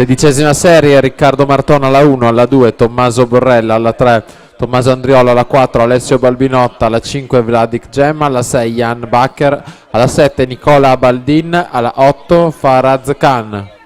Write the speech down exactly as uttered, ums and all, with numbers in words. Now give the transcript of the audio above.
Sedicesima serie, Riccardo Marton alla uno, alla due Tommaso Borrella, alla tre Tommaso Andriolo, alla quattro Alessio Balbinotta, alla cinque Vladik Gemma, alla sei Jan Bacher, alla sette Nicola Baldin, alla otto Faraz Khan.